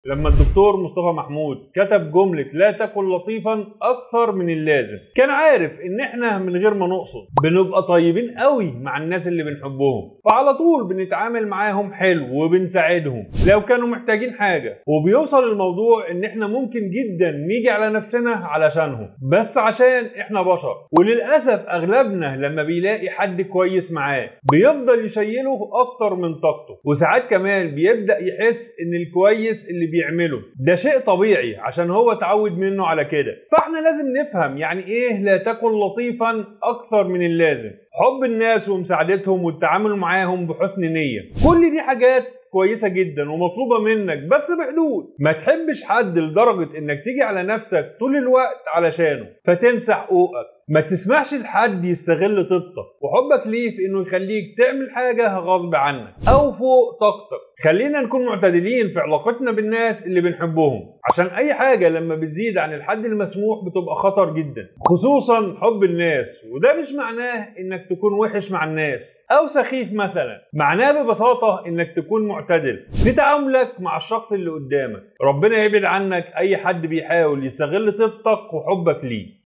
لما الدكتور مصطفى محمود كتب جملة لا تكن لطيفا أكثر من اللازم، كان عارف إن إحنا من غير ما نقصد بنبقى طيبين قوي مع الناس اللي بنحبهم، فعلى طول بنتعامل معاهم حلو وبنساعدهم لو كانوا محتاجين حاجة، وبيوصل الموضوع إن إحنا ممكن جدا نيجي على نفسنا علشانهم، بس عشان إحنا بشر. وللأسف أغلبنا لما بيلاقي حد كويس معاه بيفضل يشيله أكتر من طاقته، وساعات كمان بيبدأ يحس إن الكويس اللي بيعمله ده شيء طبيعي عشان هو اتعود منه على كده. فاحنا لازم نفهم يعني ايه لا تكن لطيفا اكثر من اللازم. حب الناس ومساعدتهم والتعامل معاهم بحسن نية، كل دي حاجات كويسة جدا ومطلوبة منك، بس بحدود. ما تحبش حد لدرجة انك تيجي على نفسك طول الوقت علشانه فتنسى حقوقك. ما تسمحش لحد يستغل طيبتك وحبك ليه في انه يخليك تعمل حاجة غصب عنك او فوق طاقتك. خلينا نكون معتدلين في علاقتنا بالناس اللي بنحبهم، عشان اي حاجة لما بتزيد عن الحد المسموح بتبقى خطر جدا، خصوصا حب الناس. وده مش معناه انك تكون وحش مع الناس او سخيف مثلا، معناه ببساطة انك تكون معتدل في تعاملك مع الشخص اللي قدامك. ربنا يبعد عنك اي حد بيحاول يستغل طيبتك وحبك ليه.